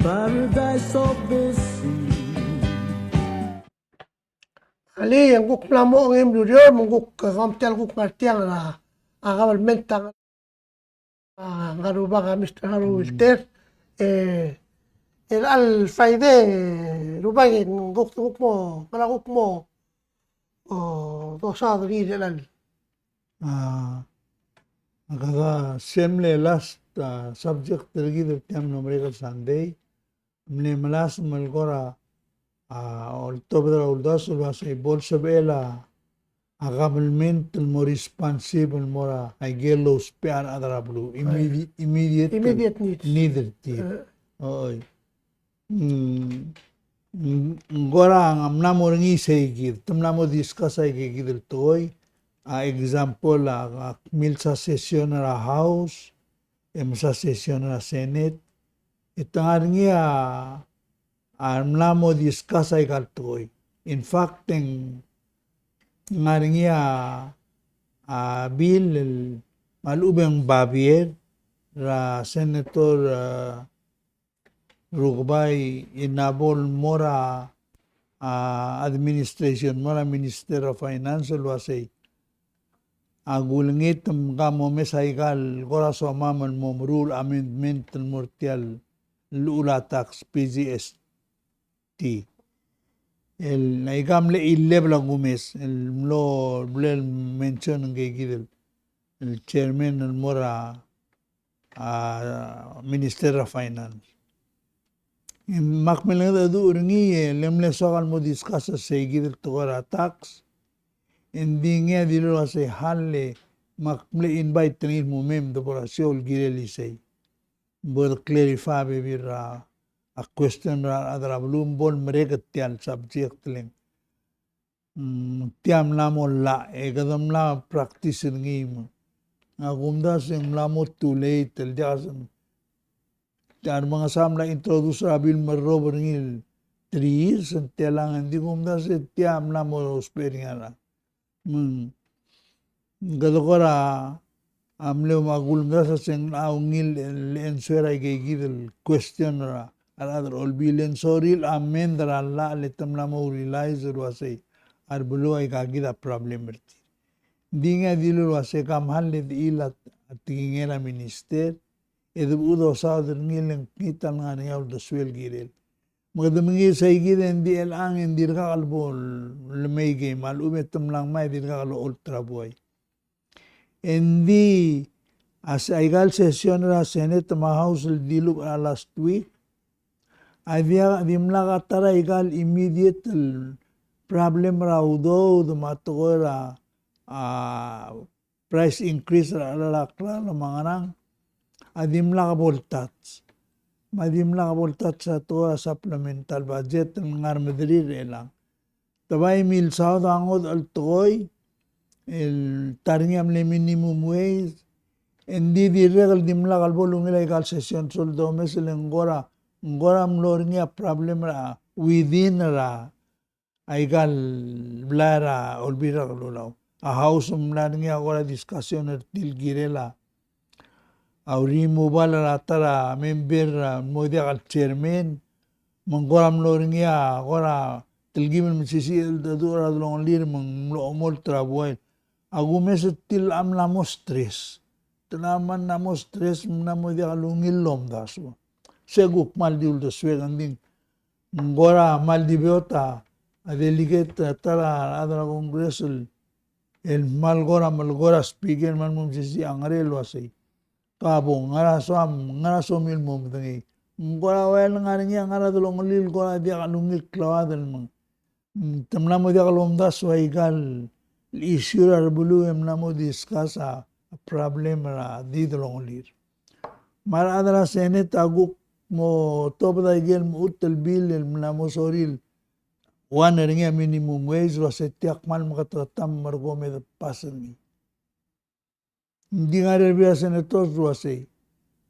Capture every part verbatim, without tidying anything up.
Paradise of the sea. Alii, e ng kuk mla mo ngii el ureor, me ng kuk, e, kemam tia el kuk ngar tiang er a, a, government a, a, ngar er a rubak a Mister Harold Wilter, e, er chelecha el Friday, e, rubak e ng kuk, kuk mo, ngera kuk mo, o, dosaod er ngii er chelecha el. A, a kede sel mle last, a, subject er kid er tia el mlo merek el Sunday, mle melasem el kora, a, oltobed er a uldasu el uasei bo lsebechel a, a government el mo responsible el mo er a ikel lousbech a rechad er a beluu. Immedi-, immediate, immediate needs. Need er tir. E. Oi. Mm, mm, ng kora ng mla mo er ngii sei kid. Te mla mo discuss aike kid el tekoi. A example a, a milsa session er a House, e mesa session er a Senate. E te ngar er ngii a, a mla mo discuss aika el tekoi. In fact, e ng ngar er ngii a, a bill el me a lechub e ng babier er a Senator, a, Rukebai Inabo el mo er a, a, administration, mo er a Minister of Finance el uasei a kulengit me ke mo mes aika el kora somam el mo meruul amendment el mo er tia el llechul a tax, P G S T. El aika mle eleven el kumes, el mlo, mle mention ngike kid el, el chairman el mo er a, a, Minister of Finance. Me ak milengedecheduch er ngii e le mle soak el mo discuss er sei kid el tekoi er a tax. Engdi ngii a dilu el uasei hal e me ak mle invite er ngii el mo mei me de bo er a show el kirel isei. Bo de clarify a bebil er a, a question er a rechad er a beluu me bo lemerek er tia el subject el ng Mm, tia mla mo llach, e kede mla practice er ngii me. Ng kumdasu e ng mla mo too late, el diak se, tia remengesau a mla introduce er a bill me rrob er ngii el three years, ng telang, engdi kumdasu e tia mla mo ousbech er ngii a llach. Me ng Kede kora, a mle ua kulengit a se ng ungil el answer aike kid el question er a, a rechad er a Olbiil e ng sorir el amend er a llach le te mla mo realize el uasei a rebeluu aika kid a problem er tir. Ng di ngii a dilu el uasei ka mle dechil a tekingel a minister, e de bo dosaod er ngii el ngkngit a lengar er ngii a uldesuel kirel. Me kede mengiil sei kid e ng di chelechang e ng dirkak el bo lemei kei me a lechub e te mla ngmai e dirkak el ocholt er a buai. E ng di a se, aika el session er a Senate me a House el dilubech er a last week, a diak, dimlak a ta er aika el immediate el problem er a udoud me a tekoi er a, a, price increase er a cheral a klalo me a ngerang, a dimlak bo le touch. Me a dimlak bo le touch a tekoi er a supplemental budget el ngar medrir er chelechang. Te bai milsaod a ngodech el tekoi, el ta er ngii a mle minimum wage, e ng di dirrek el dimlak el bo lungil aika el session, sel domes el ng kora, ng kora mlo er ngii a problem er a within er a aika el blai er a Olbiil er a Kelulau. A House a mla er ngii a kora discussion er tir el kirel a, a removal er a ta er a member el mo diak el chairman, me ng kora mlo er ngii a kora telkib el mesisiich el dedu er a delongelir me ng mlo omolt er a buai. A kumes er tir a mla mo stress. Te mla mo stress, mla mo diak el ungil el omdasu. Se kuk kmal di uldesuek, ng di ng kora kmal di beot a delegate, a ta er a rechad er a Congress el, el kmal kora, kmal kora speaker, kmal mo mesisiich a ngerel el uasei, ka bo, ngera soam, ngera somiu el mo medengei. Ng kora ua el ngar er ngii a ngar er a delongelir el kora diak el ungil klauchad el meng. Mm, te mla mo diak el omdasu aika el issue er a rebeluu e mla mo discuss a problem er a di delongelir. Me a rechad er a Senate a kuk mo tobed aike el mechut el bill el mla mo sorir el one er ngii a minimum wage el uasei tia kmal meketeketang me kom me de pass er ngii. Ng di ngar er a rebebil er a senators el uasei,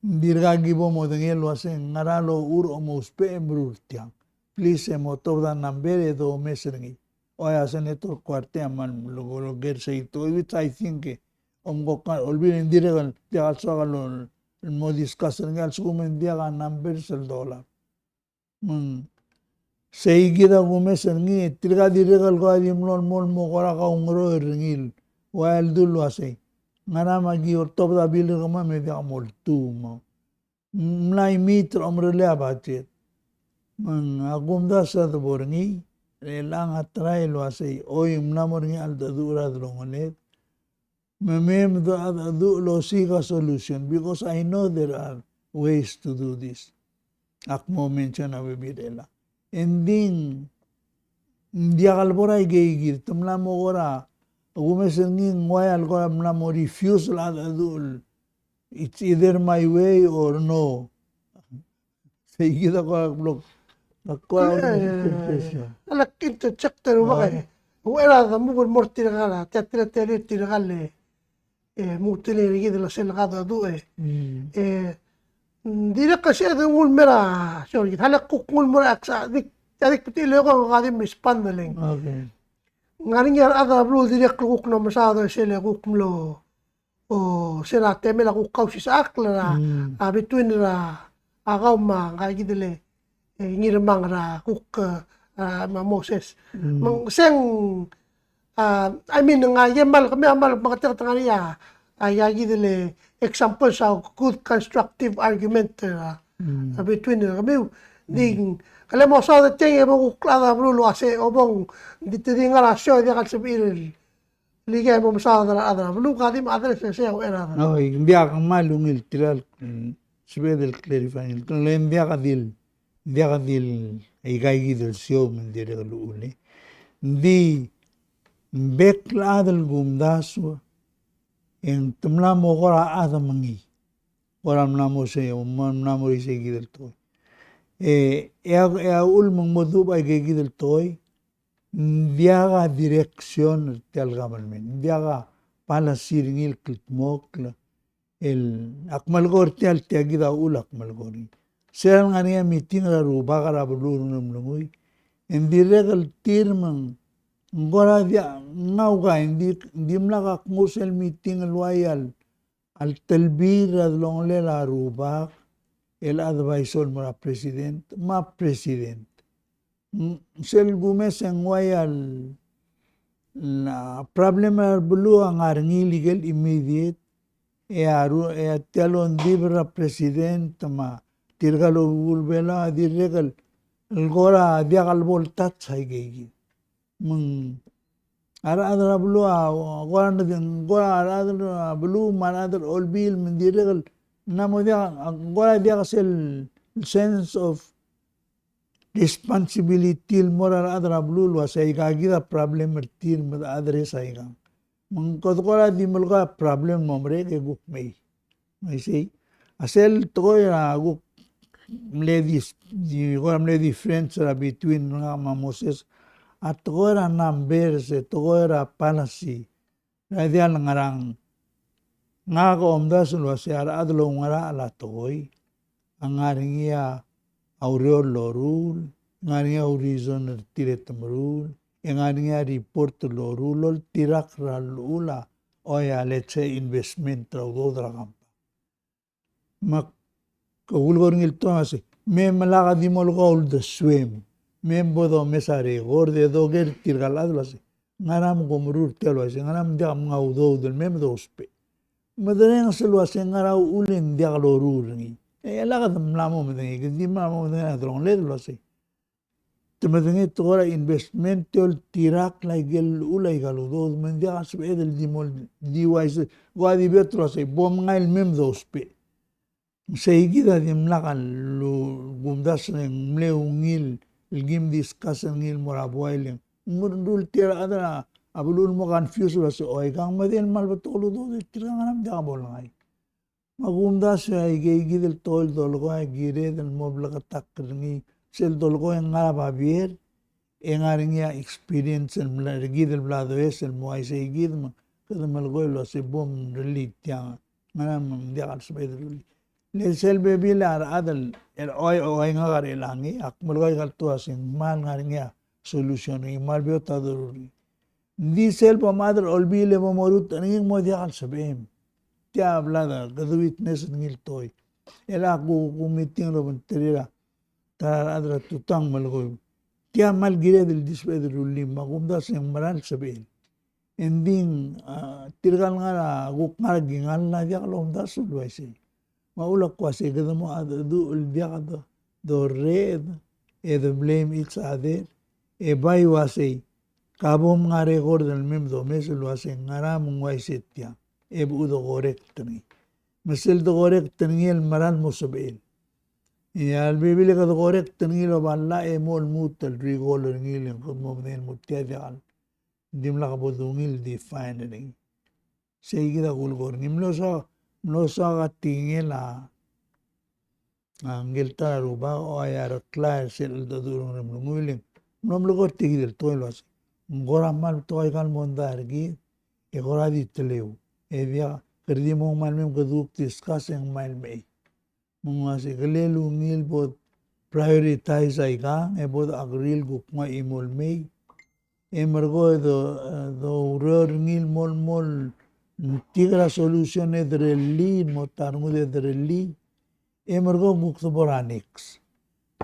ng dirkak ki bo modengei el uasei ngera el uchul e mousbech e meruul tiang. Please e mo tobed a number e domes er ngii. Oi, a Senator Kuartei a kmal loker sei tekoi, which I think e omko kmal Olbiil e ng dirrek el diak el soak el mo discuss er ngii a lsekum e ng diak a number sel dolab. Me ng sei kid a kumes er ngii, e tirka dirrek el kora di mlo, mlo, mlo kora kaungeroel er ngii el ua el dul uasei, ngera me aki oltobed a bill er kemam me diak moltuu, me ng mla imiit er a omerellel a budget. Me ng a kumdasu a debo er ngii, e chelechang a try el uasei, oi, ng mla mo er ngii a cheldecheduch er a delongeled. Me mei me de, de, de, osiik a solution, because I know there are ways to do this. Ak mo mention a bebil er chelechang. E ng di ng diak el bo er a ikeikid, te mla mo kora, a kumes er ngii ng uaia el kora mla mo refuse el, a, a, it's either my way or no. Sei kid a kora blok. A kora, eh, a le interject er a rubak, e. Uchei er a de mo kuk mo er tirka el, tia, tia, tia, tirka el, e, mo telkib er kid el sel cheldecheduch, e. Mm. E, mm, dirrek el sei a de nguu el mer a, sorry, a le kuk nguu el mo er a, a dik, a dik betik el eko, ng ka di mespandel e ng. Okay. Ng ngar er ngii a rechad er a beluu el dirrek el kuk mlo mesaod er sel kuk mlo, o, sel temel a kuk kausisechakl er a, mm, a, between er a, a kau me a ngka kid el, e, Ngirmang er a kuk, e, a, me a Moses. Mm. Me ng se ng, a, I mean, ng a, e kmal, kemiu a kmal mengeteket el ngar er ngii a, a, ngka kid el examples of good constructive argument, e, a, mm, a, between er kemiu. Di, mm, ke le mo saod er tiang e bo kuk chad er a beluu el uasei, o bong, di te di ngar er a show e diak el sebechir el Like mo mesaod er a rechad er a beluu, ka di mo address er sei a uchei er a rechad. Oi, ng diak, kmal ungil tirka el, mm, sebeched el clarify. Le ng diak di, diak di aikaikid el show me ng dirrek el uchul e. Ng di, ng bek el chad el kumdasu, e ng te mla mo kora chad me ngii. Kora mla mo sei, mla mo er isei kid el tekoi. E, e a, e a uchul me ng mo duubech aikaikid el tekoi, ng diak a direction er tia el government, ng diak a policy er ngii el kldmokl, el, ak melekoi er tia el tia kid a uchul ak melekoi er ngii. Sel ngar er ngii a meeting er a rubak er a beluu er a Ngeremlengui, e ng dirrek el tir me ng kora diak, ngau ka, e ng di, ng dimlak a knguu sel meeting el uai el, a telbiil er a delongelel a rubak, el advisor el mo er a president, me a president. Mm, sel kumes e ng uai el, a problem er a beluu a ngar er ngii el immediate, e a ru-, e a tia el ongdibel er a president me tirka el obul Belau a dirrek el, el kora diak el bo el touch aikaikid. Me ng a rechad er a beluu a, kora, kora a rechad er a beluu me a rechad er a olbiil me ng dirrek el, ng mla mo diak, kora diak sel sense of responsibility el mo er a rechad er a beluu el uasei aika kid a problem er tir me de address aikang. Me ng kede kora di melekoi a problem el mo merek e kuk mei. Me isei. A sel tekoi er a kuk mle dis-, di kora mle difference er a between er ngak me a Moses. A tekoi er a numbers, e tekoi er a policy. Ng diak el ngerang. Ngak a omdasu el uasei a rechad el oungerachel a tekoi a ngar er ngii a ureor el loruul, ngar er ngii a reason er tir e te meruul, e ngar er ngii a report el loruul, oltirakl er a llechul a, oi a, let's say, investment er a udoud er a Compact. Me ak ulekoi er ngii el tekoi el uasei, me melak a di mo lekoi a uldesuem, me bo domes a record e doker tirka el chad el uasei, ngera me kom meruul er tia el uaisei, ngera me ng diak mngai a udoud el mei me dousbech. Mederenges el uasei ngera uchul e ng diak loruul er ngii. E lak de mla mo medengei, kede di mla mo medengei a delongeled el uasei, te medengei tekoi er a investment, te oltirakl aike el llechul aika el udoud, me ng diak a sebeched el di mo di uaisei, ko a di beot el uasei, bo mngai el mei me dousbech. Ng sei kid a dimlak a lu-, kumdasu e ng mle ungil el kim discuss er ngii el mo er a buai el ng meruul tia el chad er a beluu el mo confuse el uasei, oi, kang medengei el kmal betok el udoud e tirka, ngera me ng diak bo lengai. Me a kumdasu e aike kid el tekoi el dolekoi a kired el mo bleketakl er ngii, sel dolekoi e ng ngar er a babier, e ngar er ngii a experience el mla er kid el bla does el mo uaisei kid me kede melekoi el uasei bo mrellii tiang, ngera me ng diak el sebeched el rullii. Le sel bebil a rechad el, el oi, oi ngak er chelechang, ak melekoi aika el tekoi el uasei ng kmal ngar er ngii a solution er ngii, kmal beot a doruul er ngii. Ng di sel bo mchad er a olbiil e bo morutech er ngii e ng mo diak el sebechem. Tia a bla de kede witness er ngii el tekoi. E le ak ku, ku meeting er a obengterir a ta er a rechad er a tutau a melekoi. Tia kmal kired el di sebeched el rullii me a kumdasu e ng meral sebechel. E ng di, a, tirka el ngar er a kuk ngar er a kingall a diak lomdasu el uaisei. Me a uchul a kuk uasei kede mo mengedecheduch el diak do, dorreched, e de blame each other, e bai uasei, ka bo mnga record el mei me domes el uasei ngera me ng uaisei tia, e bo de correct er ngii. Me sel de correct er ngii el meral mo sebechel. E a lebebil e kede correct er ngii el oba llach e mo lmuut el recall er ngii el ng kede mo medengei el mo tia diak el dimlak bo dungil define er ngii. Sei kid a kulekoi er ngii. Mlo soak, mlo soak a tekingel a, a, ngike el ta er a rubak, o a Reklai er sel cheldecheduch er a Ngeremlengui el ng mlo melekoi er tia kid el tekoi el uasei, ng kora kmal betok aika el mondai er kid, e kora di teleu. E diak, kede di mo kmal mei me kede kuk discuss e ng kmal mechei. Me ng uasei, kele ungil bo prioritize aikang, e bo agree el kuk nguu a chimo el mei. E merekong e do, e, doureor er ngii el mo, mo, ng tik er a solution e derellii, mo ta rengud e derellii. E merekong e kuk de bo er a next.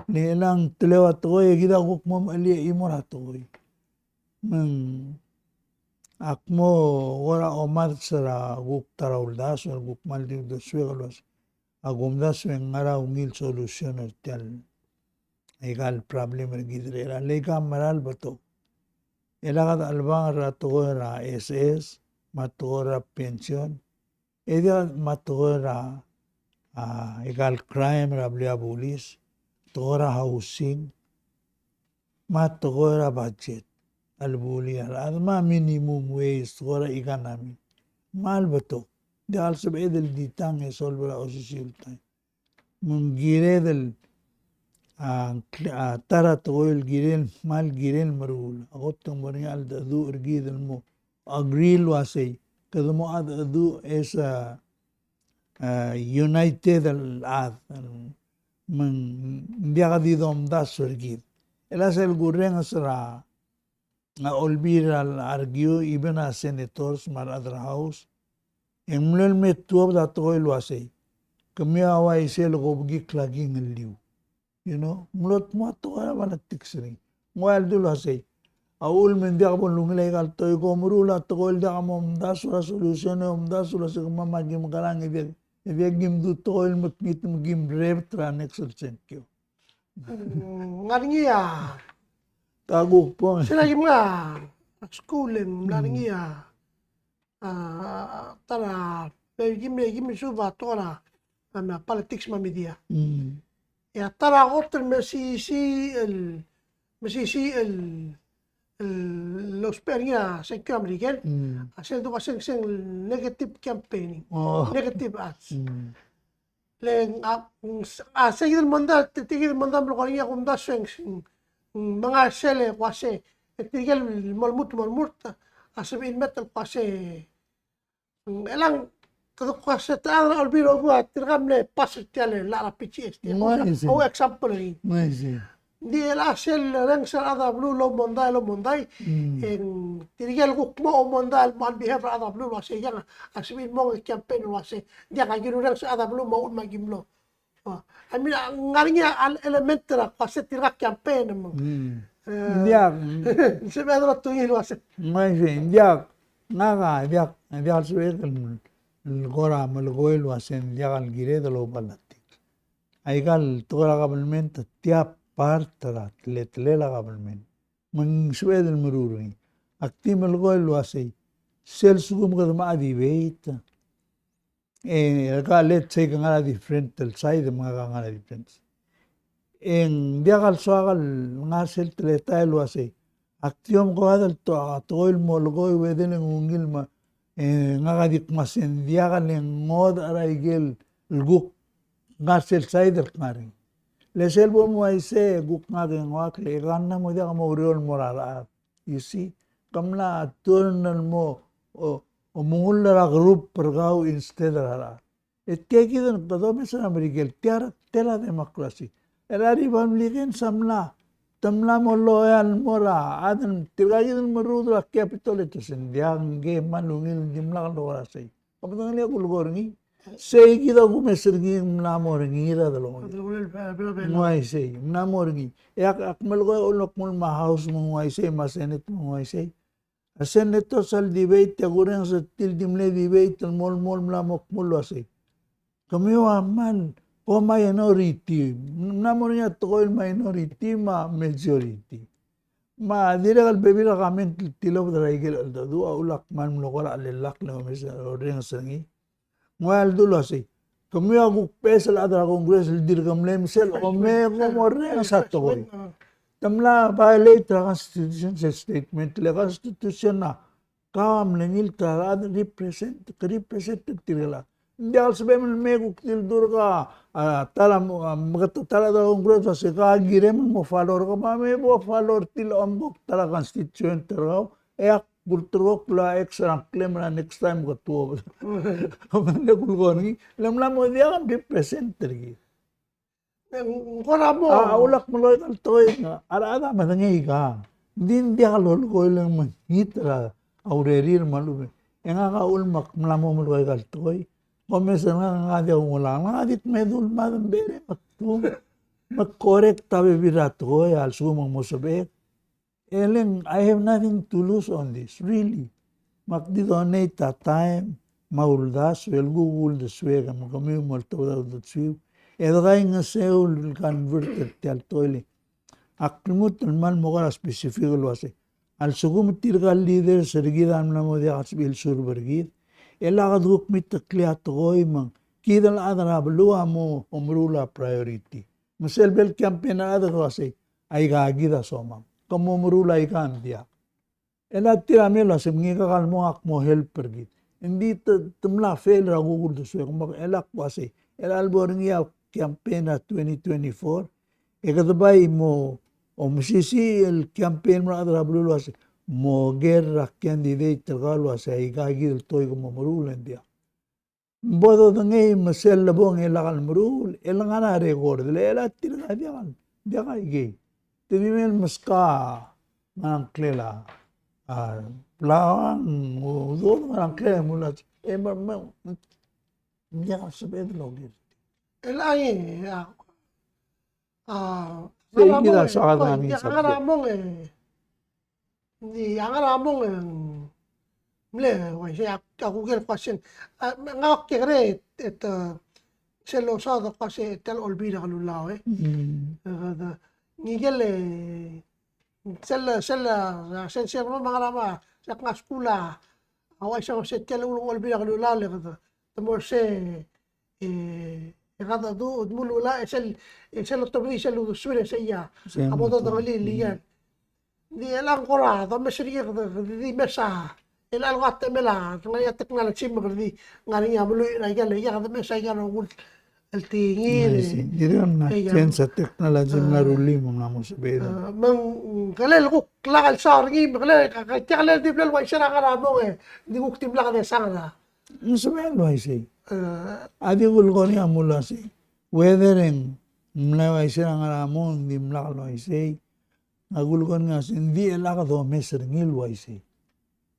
Le chelechang teleu a tekoi, e kid a kuk mo mechelii a chimo er a tekoi. Me ng, ak mo kora omadres er a kuk ta er a uldasu, el kuk kmal di uldesuek el uasei, a kumdasu e ng ngar er a ungil solution er tia el, aika el problem er kid er chelechang, le aika a meral betok. E lak dechelebangel er a tekoi er a S S, me a tekoi er a pension, e diak, me a tekoi er a, a, aika el crime er a blil a bulis, tekoi er a housing, me a tekoi er a budget, a lebulii a rechad, me a minimum wage, tekoi er a economy. Me a lebetok, diak el sebeched el di tang e solve er a osisiu el taem. Me ng kired el, a, a, ta er a tekoi el kirel, kmal kirel meruul. A kot e ng mo er ngii a cheldecheduch er kid el mo agree el uasei, kede mo mengedecheduch as a, a, united el chad, me ng diak di domdasu er kid. E le sel kurrenges er a, a Olbiil er a argue, even a senators me a rechad er a House, e ng mle me tuobed a tekoi el uasei, kemiu a uaisei el kobekikl a kingelliu. You know, ng mlo tmuu a tekoi er a politics er ngii. Ng ua el dul uasei, a uchul me ng diak bo lungil aika el tekoi, kom meruul a tekoi el diak momdasu er a solution e omdasu el uasei kemam a ki mekerang e diak, e diak kim du tekoi el mekngit me kim rebet er a next el sengkio. Mm, ngar er ngii a. Ka kuk bo. Sel a kim ngar er a skuul e ng ngar er ngii a, a, ta er a, me kim, me kim suub a tekoi er a, a, me a politics me a media. Mm. E a ta er a kot el mesisiich el, mesisiich el, el lousbech er ngii a sengkio er a Merikel. Mm. A sel dua seng, seng negative campaigning. Oh. Negative ads. Mm. Le ng, a, ng, a, se kid el mondai, te, te kid el mondai el melekoi er ngii a kumdasu e ng, ng, ng menga sel el uase, e tirke el mo lmuut, mo lmuut, a sebechir el met el uase, ng, chelechang, kede uase, te a Olbiil er a Obua, tirka mle pass er tia el llach er a P G S T. Ng uaisei. Ou example er ngii. Ng uaisei. Ng di el a sel reng sel chad er a beluu el oumondai, el oumondai. Mm. E ng tirke el kuk mo oumondai el mo on behalf er a chad er a beluu el uase, iang a sebechir el mo campaign el uase, diak a kirureng sel chad er a beluu me a uchul me a ki mlo. O, I mean, a ngar er ngii a element er a uase tirka campaign me ng. Mm. E, ng diak. Sebeched el otungii el uase. Ng uaisei, ng diak. Ngak a diak, diak el sebechek el, el kora melekoi el uase ng diak el kired el oupolitics. Aika el tekoi er a government a tia part er a teletelel a government. Me ng sebeched el meruul er ngii. Ak di melekoi el uasei, sel lsekum kede mla debate, e, ka let's say ke ngar er a different el side, me ngak a ngar er a different. E ng diak el soak el ngar sel teletael el uasei, ak di omko el to, a tekoi el mo lekoi, uedei e ng ungil me, e, ngak a di kmo se ng diak le ngodech er a ikel kuk ngar sel side el kngar er ngii. Le sel bo mo uaisei, kuk ngak e ng ua kle, e ka ng mo diak mo oureor el mo er a rechad. You see? Ke mla turn el mo, o, omengull er a group er kau instead er a rechad. E tia kid el kede omes er a Merikel, tia er a, tia er a democracy. Er a Republicans a mla, te mla mo loyal el mo er a chad, tirka kid el merudel er a Capitol e te se ng diak, ngke me a ungil, dimlak el kora sei. Ke medengelii a kulekoi er ngii. Sei kid a kumes er ngii, ng mla mo er ngii er a delongelel. Ng uaisei, ng mla mo er ngii. E ak, ak melekoi a ulekum me a House me ng uaisei, me a Senate me ng uaisei. A senators a le debate, e a kurrenges er tir a di mle debate el mo, mo, mla mo kmo el uasei, kemiu a kmal, ko minority. Ng mla mo er ngii a tekoi el minority me a majority. Me a dirrek el bebil er a comment el tilobed er a ikel cheldecheduch a ulak kmal mlo kora chelellakl el omes, orrenges er ngii. Ng ua el dulu el uasei, kemiu a kuk beches el chad er a Congress el dirk mle mesa el omeko mo orrenges a tekoi. Te mla violate er a Constitution sel statement, le Constitution a kau a mle ngilt er a rechad el represent, ke represent er tirke el chad. Ng diak el sebechem el me kuk di el dul er a, a, ta er a, a, meketeketang er a Congress el uasei ka kirem el mo follow er kemam, me bo follow er tir el omko ta er a constituent er kau, e ak ulterekokl a X er a ngklem er a next time ke tuobed. Kom le kulekoi er ngii, le mla mo diak a represent er kid. Ng kora mo. A, a ulak melekoi a tekoi, a rechad a medengei ka. Ng di ng diak lolekoi el mekngit er a urerir me a lechub. E ngak a uchul me ak mla mo melekoi a tekoi, kom mes er ngak, ngak a diak ungil a, ngak a di kmedul me a demberek me ak tung, me ak correct a bebil er a tekoi a lsekum ng mo sebechek. E le ng, I have nothing to lose on this, really. Me ak di donate a time me a uldasu el kuk uldesuek me kemiu mo oltobed a uldesuiu. E de kaingeseu el convert er tia el tekoi. Ak lmuut el kmal mo kora specific el uasei, a lsekum tirka el leaders er kid a mla mo diak a sebechir el serve er kid, e lak de kuk meteklii a tekoi me ng kid el chad er a beluu a mo omeruul a priority. Me sel bo el campaign a rechad el uasei, aika kid a somam. Ke mo meruul aika ng diak. E le tir a mle uasei, me ngika a kmal mo, ak mo help er kid. Ng di te, te mla fail er a kuk uldesuek, me e lak uasei, e le a lebo er ngii a campaign er a twenty twenty-four, e kede bai mo, omesisiich el campaign me a rechad er a beluu el uasei, mo ker er a candidate er kau el uasei, aika kid el tekoi ke mo meruul e ng diak. Bo dodengei me sel lebong e lak el meruul, e le ngar er a record, le e le tirka diak, diak a ikei. Te di mle meskau a ngerang klel a, a, blang, udoud ngerang klel a mla, e me, me, diak a sebeched el oker. E le a, a, a, sei kid a soak a ngar er ngii a subject. Ng di a ngar er a mong e ng mle uaisei a, a kuker el kmo uasei. A, ngak a kekerei e te, sel losaod el kmo uasei tia el Olbiil er a Kelulau, e. Mm. E, kede, ngikel, e, sel, sel, sel, sel mo me a ngar er a ma, sel knga skuul a, a uaisei a uasei tia el Olbiil er a Kelulau le kede, te mo er sei, e, e kede du, dmu el ua, e sel, e sel otobedii sel uldesuir e sei a, sei a bo dodengelii el ian. Ng di e le ng kora domes er ngii e kede, kede di mesa, e le a lua temel a, ngar er ngii a technology me kede di ngar er ngii a meluich er aika el, aika kede mesa aika el rokui el tekingir. Dirrek el mla change a technology me ng rullii me ng mla mo sebeched. A, me ng, kele kuk lak el saul er ngii, me kele, ka, ka, tia kele di mle uaisei er a ngar er a mong e, di kuk dimlak desang er a Ng sebechel el uaisei. A di kulekoi er ngii a mle uaisei. Whether e ng mla uaisei er a ngar er a mong, ng dimlak el uaisei. Ng kulekoi er ngii a sei, ng di chelechang domes er ngii el uaisei.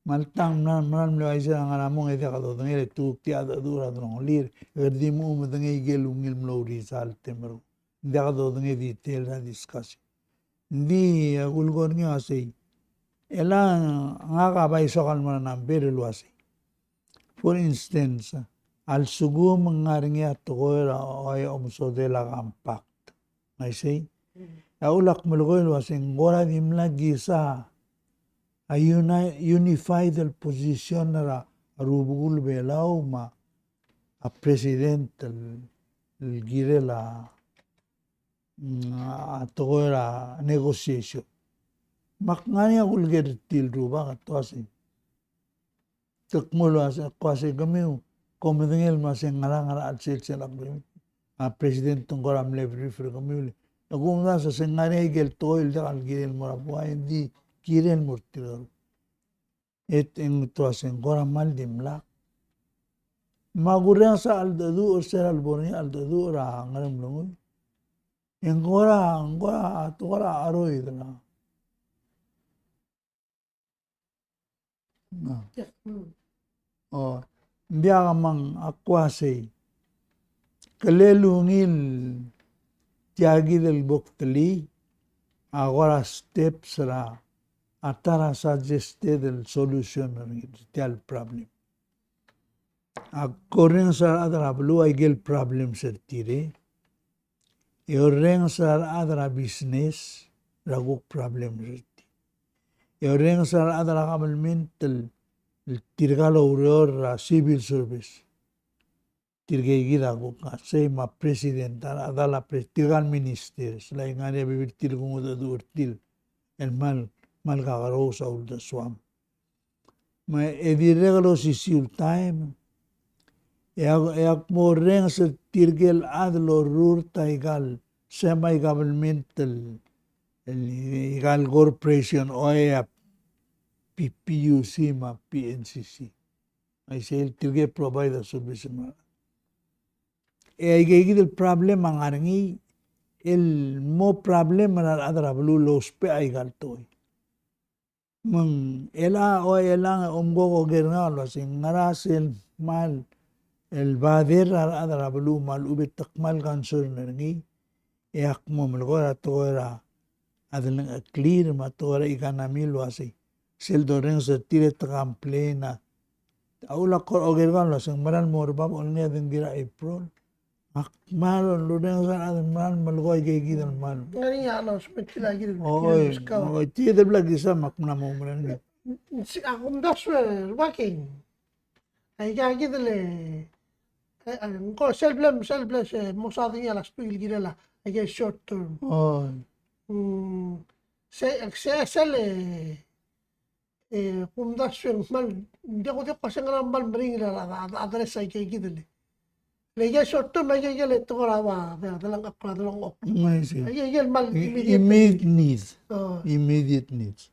Me alta ng mla, mla mle uaisei er a ngar er a mong e diak dodengei e te kuk tia a cheldecheduch er a delongelir, e kede di mo medengei ikel ungil mlo result e meruul. Ng diak dodengei detail er a discussion. Ng di a kulekoi er ngii a sei. Chelechang ngak a bai soak el mo er a number el uaisei. For instance, a lsekum ng ngar er ngii a tekoi er a, a omesodel a compact. Ng uaisei. Mm. A ulak melekoi el uaisei ng kora dimlak kisa a uni-, unified el position er a rubekul Belau me a president el, el kirel a, mm, a tekoi er a negotiation. Me ak ngar er ngii a kuleker er tir el rubak e te uaisei. Te kmo el uaisei, ko uaisei kemiu, kom medengei el uaisei ng ngerang, ngerang a chelsel a agreement. A president ng kora mle brief er kemiu el, e kumdasu e se ng ngar er ngii a ikel tekoi el diak el kirel mo er a buai, ng di kirel mo er tirka el rubak. E te, e te uaisei ng kora kmal dimlak. Me a kurrenges a cheldecheduch er se er a lebo er ngii a cheldecheduch er a Ngeremlengui. E ng kora, ng kora, te kora cheroid er a. No. O, Ng diak, me ng ak uasei, kele ungil tia kid el bo ktelii a kora steps er a, a ta er a suggested el solution er tia el problem. Ak orrenges er a rechad er a beluu a ikel problems er tir, e orrenges er a rechad er a business er a kuk problems er tir, e orrenges er a rechad er a government el, el tirka el oureor er a civil service. Tirke kid a kuk, a sei me a president, a rechad er a pres-, tirka el ministers, le ngar er ngii a bebil er tir el kungudecheduch er tir el kmal, kmal kakerous a uldesuam. Me e dirrek el osisiu el taem, e ak, e ak mo orrenges er tirke el chad el orrurt a ikal semi-governmental, el, ikal corporation, oi a P P U C me a P N C C. A isei el tirke el provide a service me a. E aike kid el problem a ngar er ngii el mo problem er a rechad er a beluu el ousbech a ikal tekoi. Me ng, el a, o el a, omko ko oker er ngak el uasei, ngera sel kmal el bother er a rechad er a beluu me a lechub e te kmal concern er ngii, e ak mo melekoi er a tekoi er a delengcheklir me a tekoi er a economy el uasei, sel dorrenges er tir e te complain a. A uchul a kora oker er ngak el uasei ng meral mo er bab a olengit a dengki er a April. Ak kmal orrenges er a rechad el meral melekoi aike kid el kmal. Ngar er ngii a announcement er tia kid el, oi, kid el bla kisa me ak mla mo oumerang. Ng sei a kumdasu e, Rubak e ng, aika kid el, e, e, ng ko sel bla, sel bla se mo saod er ngii a last week el kirel a, aike short term. Oi. Mm, se, se, sel, e, e, kumdasu e ng kmal, ng diak, diak ko se ngera kmal meringel a, a, a, address aike kid el. Le aike short term, aike, aike el tekoi er a ua, a delengchekl, a delengchekl. Mm, I see. Aike, aike el kmal i-, immediate, immediate need. Need. Oh. Immediate needs.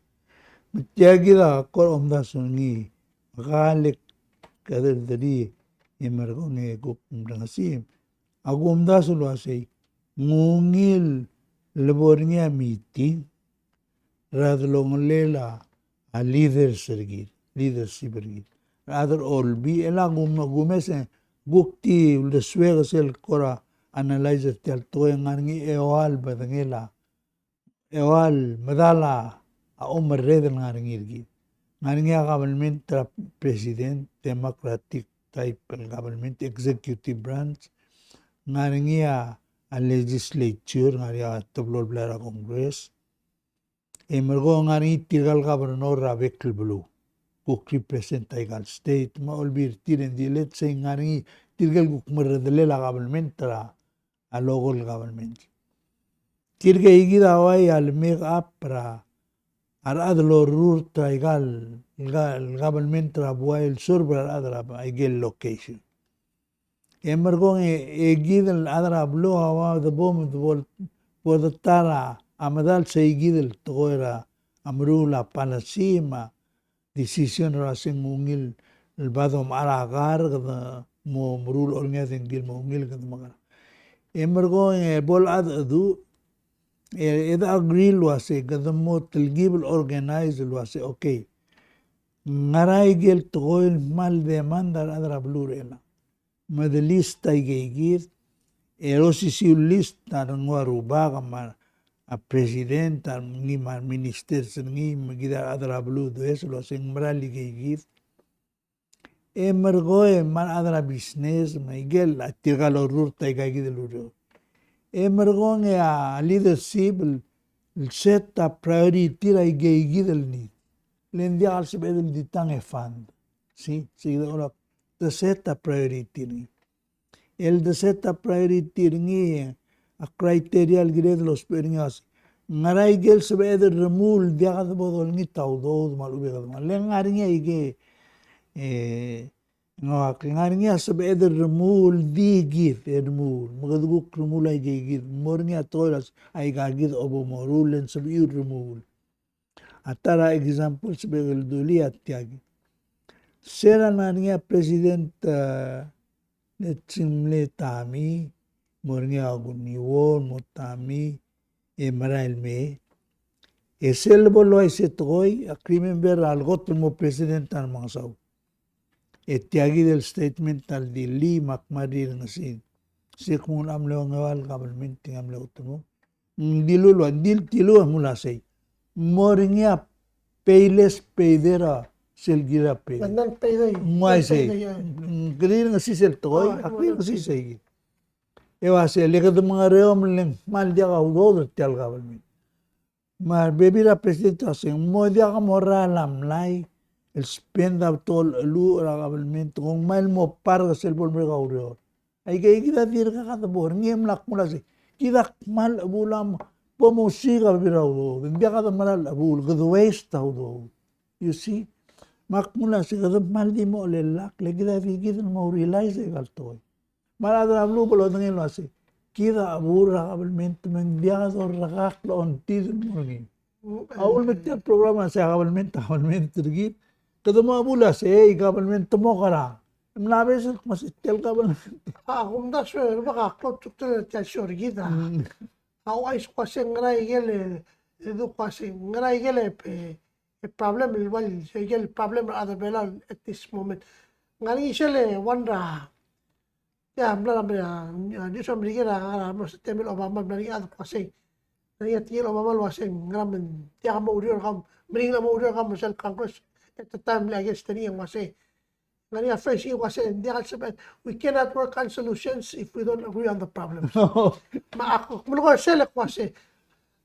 Me tia kid a kora omdasu er ngii, me ka lek kede dulii, e merekong e kuk mrengesii. A kumdasu el uasei, ng ungil el bo er ngii a meeting er a delongelel a leaders er kid, leadership er kid. A rechad er a olbiil, e le a kumes, kumes e kuk di uldesuek sel kora analyze er tia el tekoi, e ng ngar er ngii a eua el bedengel a, eua el medal a omerreder el ngar er ngii er kid. Ng ngar er ngii a government er a president, democratic type el government, executive branch. Ng ngar er ngii a, a legislature, ng ngar er ngii a teblo el blai er a Congress. E merekong e ng ngar er ngii tirka el governor er a bek el beluu, kuk represent aika el state, me a olbiil er tir, e ng di let's say ng ngar er ngii tirke el kuk merredelel a government er a, a local government. Tirke kid a uai a le make up er a, a rechad el orrurt er aika el, el ga-, el government er a buai el serve er a rechad er a aike el location. E merekong e, e kid el chad er a beluu a ua de bo, de bo, bo de ta er a medal sei kid el tekoi er a meruul a policy me a decision er a se ng ungil el bo domechar a kar, kede mo meruul a olengit a dengki el mo ungil, kede mekerang. E merekong e bo el cheldecheduch, e, e de agree el uasei, kede mo telkib el organize el uasei, okay. Ngera aike el tekoi el kmal demand a rechad er a beluu er chelechang. Me de list aike kid, e osisiu el list a renguk a Rubak me a president, a ngii me a ministers er ngii, me kid a rechad er a beluu, does el uasei ng mera el aike kid. E merekong e me a rechad er a business, me aike el, a tirka el orrurt aika kid el ureor. E merekong e a leadership el, el set a priority er aike kid el need. Le ng diak el sebeched el di tang e fund. See, see, the, the set a priority er ngii. El de set a priority er ngii, a criteria el kired el ousbech er ngii a se, ngera aike el sebeched el remuul, diak de bo dolengit a udoud me a lechub e kede mo. Le ng ngar er ngii aike, e, ng ua, ng ngar er ngii a sebeched el remuul, di kid e remuul. Me kede kuk remuul aike kid. Mo er ngii a tekoi el uasei, aika kid a bo moruul, le ng sebechiu el remuul. A ta er a example sebechek el dulii a tia kid. Se er a ngar er ngii a president, a, le ng mle Tommy, mo er ngii a Kuniwol, mo Tommy, e merael mei. E sel bo el uaisei tekoi, ak remember a lekot el mo president a Remengesau. E tia kid el statement a ldi el lii me ak mla rirengesii. Se kmo ng mle ongeua el government e ng mle utemuk. Ng dilu el ua, ng di, dilu a mle uasei. Mo er ngii a pay less pay there a sel kirel a pay. Ng uaisei. Ng rirengesii sel tekoi, ak rirengesii sei kid. E uasei, le kede mengereomel e ng kmal diak a udoud er tia el government. Me a bebil er a president a uasei, ng mo diak morrael a mlai el spend a betok el cheluch er a government, kmo ng mei el mo park sel bo lemerek a ureor. Aike, aike kid a dirkak a debo er ngii. E mla kmo uasei, kid a kmal chebuul a mo, bo mosiik a bebil er a udoud, ng diak a demeral chebuul, kede waste a udoud. You see? Me ak kmo uasei, kede kmal di mo chelellakl, le kid a di kid el mo realize aika el tekoi. Me a rechad er a beluu bo lodengei el uasei, kid a chebuul er a government me ng diak dorrekakl a ongtid el mo er ngii. A uchul me tia el program a sei a government, a government er kid. Kede mo chebuul a sei, government te mo kerang. Ng mla beches el kmo sei tia el government. A kumdasu e bek a klou a tuk er tia el show er kid a. Mm. A uaisei ko uasei ngera ikel, e, e du ko uasei ngera ikel, e, e, problem el ua, ikel problem er a rechad er a Belau at this moment. Ng ngar er ngii sel, e, one er a Ia, mla er a, a, news er a Merikel er a, a, mlo se temel Obama, mla er ngii a chad el kmo uasei. Mla er ngii a tekingel Obama el uasei, ngera me ng diak mo oureor er kau, meringel mo oureor er kau me sel Congress at the time el against er ngii e ng uasei. Mla er ngii a phrase el uasei, ng diak el sebeched, we cannot work on solutions if we don't agree on the problems. Me ak melekoi er sel kmo uasei.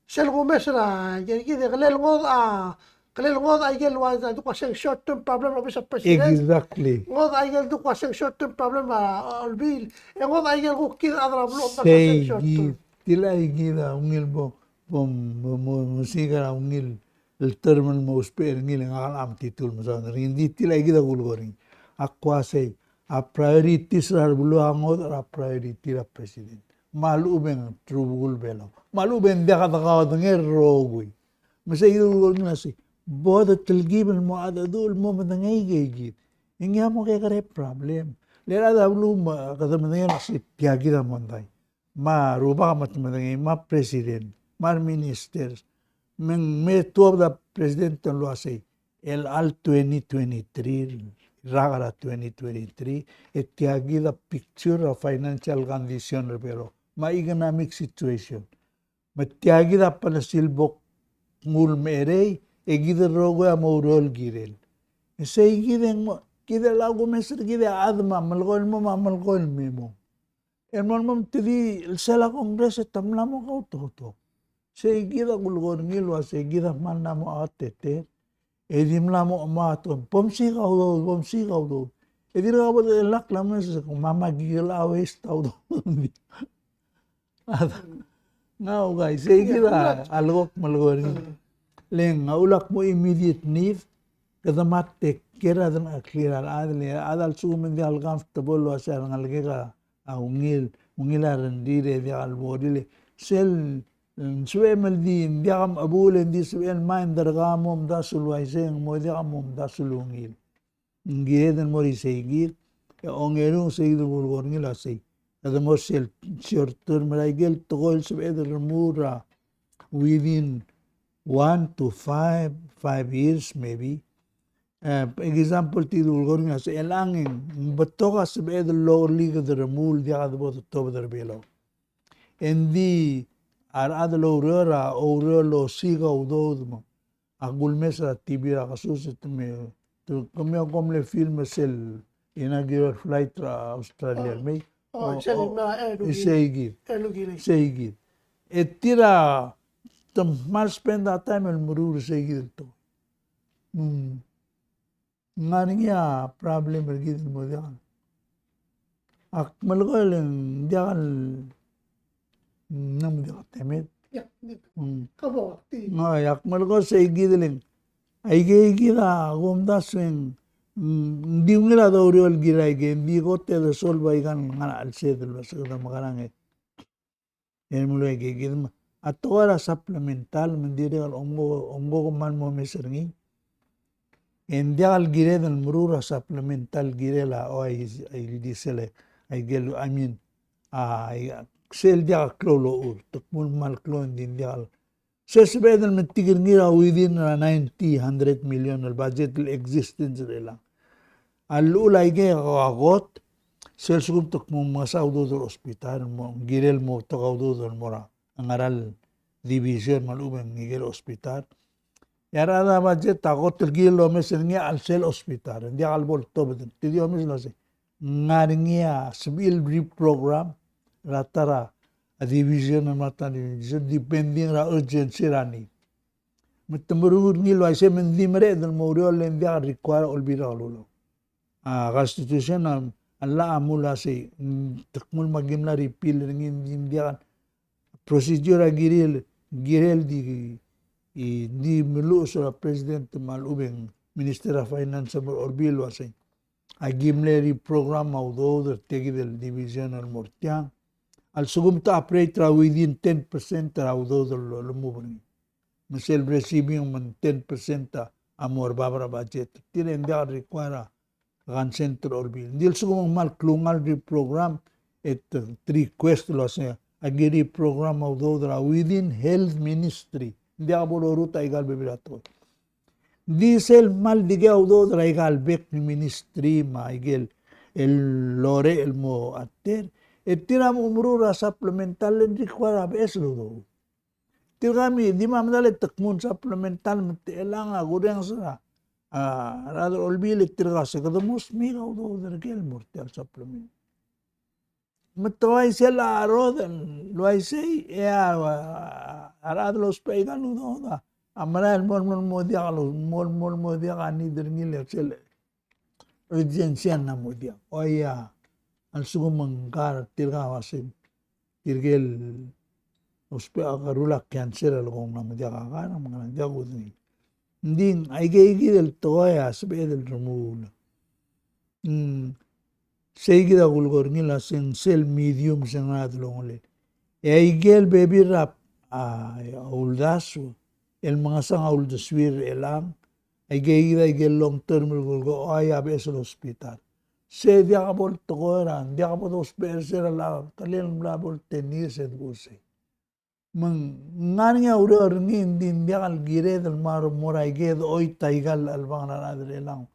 Sel kumes er a, ikel kid e kele ngodech a, kele ngodech a ikel ua, a duk uaseng short term problem er a obis er a president. Exactly. Ngodech a ikel duk uaseng short term problem er a, a, olbiil. E ngodech a ikel kuk kid a chad er a beluu a short term. Sei kid, tia el kid a ungil bo, bo, bo, bo, mosiik er a ungil el term el mo ousbech er ngii el ngak a metitur el mesaod er ngii. Ng di tia el kid a kulekoi er ngii. Ak uasei, a priorities er a beluu a ngodech er a priority er a president. Me a lechub e ng rubekul Belau. Me a lechub e ng diak dekaodengei el rokui. Me sei kid a kulekoi er ngii el uasei, bo de telkib el mo, a dedu el mo medengei aike kid. E ngii a mo kekerei a problem. Le a rechad er a beluu me kede medengei el uasei tia kid a mondai. Me a rubak me te medengei, me a president, me a reministers. Me ng me tuobed a president el uasei, el chelecha el twenty twenty-three, rak er a twenty twenty-three, e tia kid a picture er a financial condition er a Belau me a economic situation. Me tia kid a policy el bo knguu el mecherei, e kid el rokui a mo oureor el kirel. E sei kid e ng mo, kid el kumes er kid e a chad me a melekoi el mo, me a melekoi el me mo. E mo, mo, te di el sel a Congress e te mla mo kautoketok. Sei kid a kulekoi er ngii el uasei kid a kmal mla mo a teter. E di mla mo, mo a to, bo msiik a udoud, bo msiik a udoud. E dirkak bo dechelellakl a mes, me a, me a kikel a waste a udoud. Ng uaisei kid a lekuk melekoi er ngii. Le ng a ulak mo immediate need, kede mo take care a delengcheklir a rechad, le a rechad a lsekum e ng diak el comfortable el uasei a rengelekek a a ungil, ungil a rengrir e diak el bo er ngii. Sel, mm, sebechem el di, ng diak a chebuul e ng di sebechel el mind er kau a mo omdasu el uaisei, ng mo diak a mo omdasu el ungil. Ng kired el mo er isei kid, e ongeru sei kid el kulekoi er ngii el uasei. Kede mo er sel short term er a ikel tekoi el sebeched el remuul er a within one to five, five years maybe. E, example, tia el kulekoi er ngii a sei, chelechang e ng betok a sebeched el loruul e kede remuul, diak de bo de tobed er a Belau. Engdi a rechad el oureor a oureor el osiik a udoud me a kulmes er a T V er a kesus e te me, te, kemiu a kom mle film er sel inaugural flight er a Australia el mei. Oh, sel, o, isei kid. Isei kid. E tir a te kmal spend a taem el meruul er isei kid el tekoi. Mm. Ng ngar er ngii a problem er kid el mo diak. Ak melekoi e ng diak el, ng mo diak temed. Ia, ia. Mm. Kabo, ti. Ng, ak melekoi sei kid el, aike kid a kumdasu e ng, mm, ng di ungil a doureor el kirel aike, ng di kot e de solve aika el ngar er a chelsed el uase kede mekerang e. E mle aike kid me a tekoi er a supplemental me ng dirrek el omko, omko kmal mo omes er ngii. E ng diak el kired el meruul er a supplemental el kirel a, o, a, a, a, diesel, a, aike el, I mean, a, a, sel diak el klou el ochur, te kmo ng kmal klou e ng di ng diak el. Se sebeched el metik er ngii er a within er a ninety, hundred million el budget el existence er chelechang. A llechul aike a kot, sel lsekum te kmo ng mesa a udoud er a hospital, mo, ng kirel mo betok a udoud el mo er a ngar er a division me a lechub e ng ikel hospital. E a rechad er a budget a kot el kirel el omes er ngii a chelsel hospital, ng diak el bo ltobed, te di omes el uasei, ng ngar er ngii a sebechir el reprogram er a ta er a division, me a ta er a division, depending er a urgency er a need. Me te meruul er ngii el uaisei me ng di mereched el mo oureor le ng diak el require a Olbiil er a Kelulau. A Constitution a, a llach a mle uasei, mm, te kmo me aki mla repeal er ngii, ng di, ng diak, procedure a kirel, kirel di, e, di meluches er a President me a lechub e ng Minister er a Finance me a Olbiil el uasei, aki mle reprogram a udoud er tia kid el division el mo er tiang. A lsekum te operate er a within ten percent er a udoud el, el mo er ngii. Me sel receiving me ng ten percent a, a mo er bab er a budget. Tir e ng diak el require a consent er a Olbiil. Ng di a lsekum ng kmal klungiaol el reprogram e te, te request el uasei, aki reprogram a udoud er a within health ministry. Ng diak bo lorutech aika el bebil er a tekoi. Ng di sel kmal dikea udoud er aika el bek el ministry me aike el, el lorael el mo ater, e tir a mo meruul er a supplemental el require a beches el udoud. Tirka me di me a medal e te kmo ng supplemental me te chelechang a kurrenges er a, a, rechad er a Olbiil e tirka se kede mo smiik a udoud er ker el mo er tia el supplement. Me te uaisei el a rodech el uaisei, e a, a rechad el ousbech aika el udoud a merael el mo, mo, mo diak el, mo, mo, mo diak a need er ngii el sel urgency a mla mo diak. Oi a, a lsekum ng kar tirka a uasei, tirke el ousbech a kerul a cancer a lekong ng mla mo diak a kar, me ng diak kudengei. Ng di aike kid el tekoi a sebeched el remuul. Mm, sei kid a kulekoi er ngii el uasei ng sel medium se ng ngar er a delongelel. E aike el bebil er a, a, uldasu el mengesang a uldesuir er chelechang, aike kid aike el long term el kulekoi, oi a beches el hospital. Se diak bo el tekoi er a, diak bo dousbech er se er a, a, kelel mla bo el ten years e debesei. Me ng ngar er ngii a ureor er ngii, ng di ng diak el kired el mo er, mo er aike el oit aika el chelebangel a rechad er chelechang.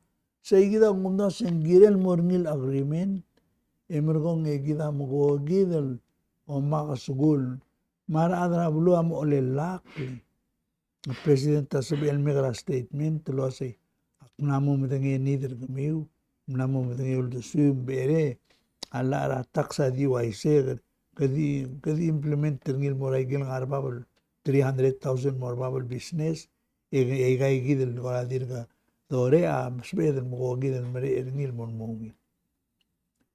Sei kid a kumdasu e ng kirel mo er ngii el agreement, e merekong e kid a mo ko kid el omak a skuul. Me a rechad er a beluu a mo chelellakl. A president a sebechel el make er a statement el uasei, ak mla mo medengei a need er kemiu, mla mo medengei a uldesuiu, me ng becherei a llach er a tax a di uaisei, kede, kede implement er ngii el mo er aike el ngar er bab el three hundred thousand mo er bab el business, e, e aika kid el kora dirk dorael a sebeched el mo ko kid el merek er ngii el mo, mo ungil.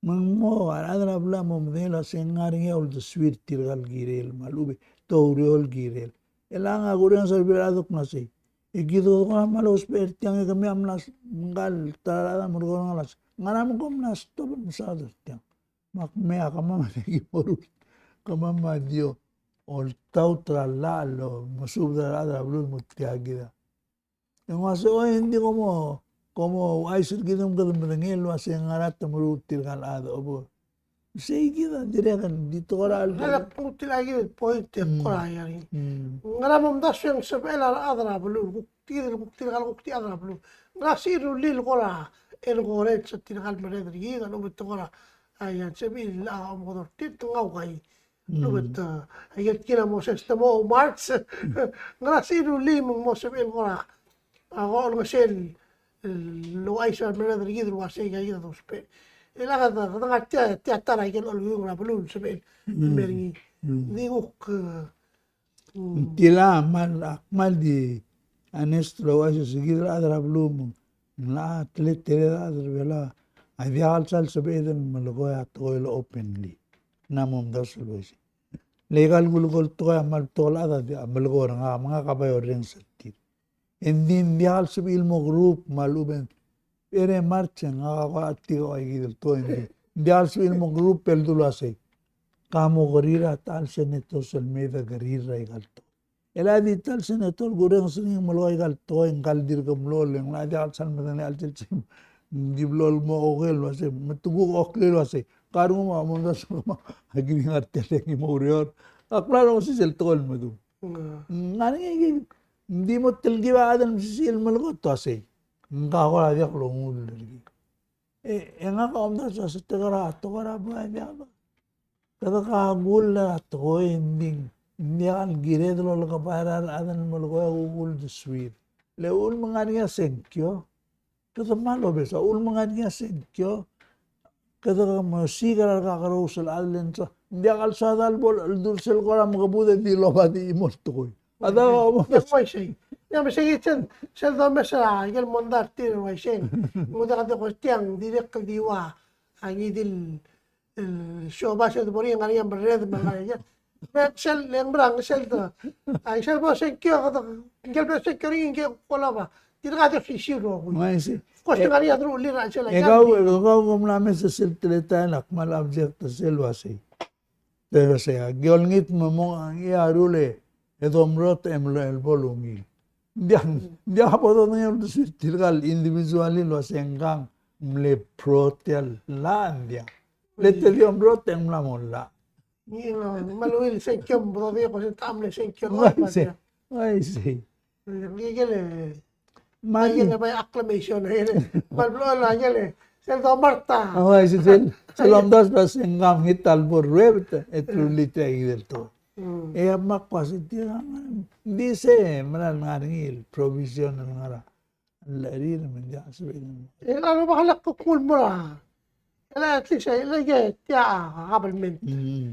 Me ng mo, a rechad er a beluu a mo medengei el uasei ng ngar er ngii a uldesuir tirka el kirel, me a lechub e te oureor el kirel. Chelechang a kurrenges er a bebil er a rechad el kmo sei, e kid a kora mla ousbech er tiang e kemiu a mla s-, ngka el ta er a rechad a merekong el uasei, ngera me kom mla stop el mesaod er tiang? Me ak mei a kemam a di ki mo ruul, kemam a di oltaut er a llach el mesubed er a rechad er a beluu el mo tia kid a E ng uasei, oi, ng di kom mo, kom mo ouchais er kid me kede medengei el uasei ngera te meruul tirka el chad a obo. Sei kid a dirrek el di te kora el. Ngera kuk tirka kid el point e kora ia. Ngera me mdasu e ng sebechel a rechad er a beluu, kuk tir, kuk tirka el kuk tia rechad er a beluu. Ngera se rullii el kora encourage er tirka el merreder er kid, a lechub e te kora, a ia, sebechir el omekedong er tir, te ngau kai. Lubet, a, aike el kid a mo sesei te mo March. Ngera se rullii me ng mo sebechel kora, a, ko olengeseu el ouchais er a merreder er kid el uasei aika kid a dousbech. E le kede, kede ngar tia, tia ta er aike el olekiung er a beluu el sebechel el mer ngii. Di kuk, e, ng tilai a kmal, a kmal di honest el ouchais er kid el chad er a beluu me ng locha teletelel a chad er a Belau a diak el sal sebeched el melekoi a tekoi el openly. Ng mo omdasu el uaisei. Le aika el kulekoi el tekoi a kmal betok el chad a diak a melekoi er ngak, me ngak a bai orrenges er tir. E ng di ng diak el sebechir el mo group me a lechub e ng, er a March e ngak a ko a tia aika kid el tekoi, e ng di ng diak el sebechir el mo group el dulu el uasei, ka mo kerir a ta el senators el mei e de kerir er aika el tekoi. E le a di ta el senator el kurrenges er ngii el melekoi aika el tekoi, ngka el dirk mlo, le ng locha diak el sal medengelii a chelsel. Ng di blo el mo oker el uasei, me te kuk oker el uasei, ka rengum a mo omdasu el kmo aki di ngar tia el ki mo oureor. Ak mla rongesii sel tekoi el medung. Ng ngar er ngii, ng di mo telkib a chad el mesisiich el melekoi e te uasei, ngka a kora diak longull er kid. E, e ngak a omdasu el uase te kora, te kora buai a diak. Kede kakull er a tekoi e ng di, ng diak el kired el olekebai er a rechad el melekoi a kuk uldesuir. Le uchul me ng ngar er ngii a sengkio, kede kmal obes a uchul me ng ngar er ngii a sengkio, kede mosiik er a rekakerous el chad el ngar er ngii. Ng diak el soad el bo el dulsel kora mekebud e di loba di chimo el tekoi. A diak a mo. Ng uaisei. Ng uaisei sel, sel domes er a ikel mondai er tir el uaisei. Ng diak a di ko tiang dirrek el di ua a ngii di el, el siobai sel bo er ngii a ngar er ngii a merreder me a ngar er ngii a. Me sel, le ng mera, sel do. A sel bo sengkio, kede, ngike el bo sengkio er ngii ngike el ko loba. Tirka a di osisiu el rokui. Ng uaisei. Of course, e, ngar er ngii a deruchellel er a chelsel a. E kau, e kau kom mla mes er sel teletael a kmal object er sel uaisei. Te uaisei, aki olengit me mong, a ngii a rule e domrot e mlo el bo lungil. Ng diak, ng diak bo dodengei a uldesuir tirka el individual el uase ngkang mle pro tia el llach, ng diak. Le te di omrot e ng mla mo llach. Ng, ng, me a ungil sengkio, bo dodengei ko se ta mle sengkio. Ng uaisei, ng uaisei. Ng ikel, me a ikel bai acclamation, e. Me a blo el ikel, sel domart a. Ng uaisei, sel, sel omdasu el uase ngkam ngii ta el bo ruebet e truly tia el tekoi. Mm. E a mak uase tia, ng di se, mera el ngar er ngii el provision el ngar er a, el rir me ng diak sebechel. E a lebo a lak kuk nguu el mo er a. E le at least, e le tia a government. Mm.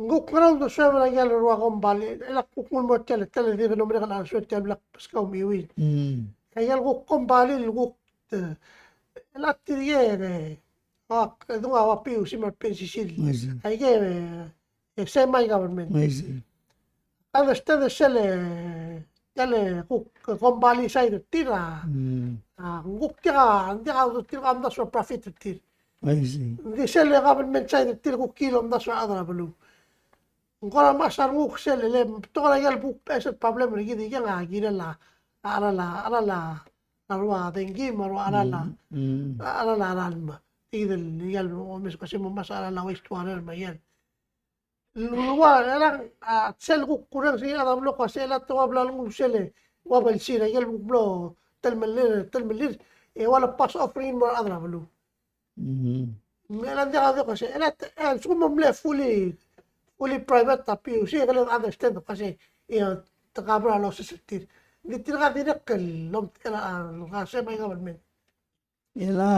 Ng kuk ngerang el uldesuem er a ikel rua kombalii, e le kuk nguu el mo tia el, tia el di ko el mle ngar er a uldesuem tia el bla kbeskau me a iuil. Mm. Aike el kuk kombalii el kuk, e, e le tirke el, e, ak, e dung a ua PUC me a PNCC. Aike, e, e semi-government. Understand sel, e, tia el kuk kombalii side er tir a. Mm. A, ng kuk tia, ng tia, tirka a omdasu er a profit er tir. Ng di sel government side er tir kuk kirir el omdasu er a rechad er a beluu. Ng kora mechas a renguk sel, le, te kora ikel kuk beches el problem er kid, ikang a kirel a, a cheral a, a cheral a, a rua dengki, me a rua cheral a, mm, mm, a cheral a ralm. Ikid el, ikel, omes ko se mo mechas a cheral a waste water me a ikel. Lua, e le ng, a, sel kuk kureng se a rechad er a beluu ko se el a te ua bla lenguu sel, e, ua belsir, ikel kuk mlo, telemellir, telemellir, e ua le pass offering el mo er a rechad er a beluu. Mhm. Me a diak a diak ko se, e le, e, a lsekum e mle fully, fully private a PUC, e ke le understand ko se, e, te cover a losses er tir. Ng di tirka a dirrek el, lom, e le, a, semi-government. E le,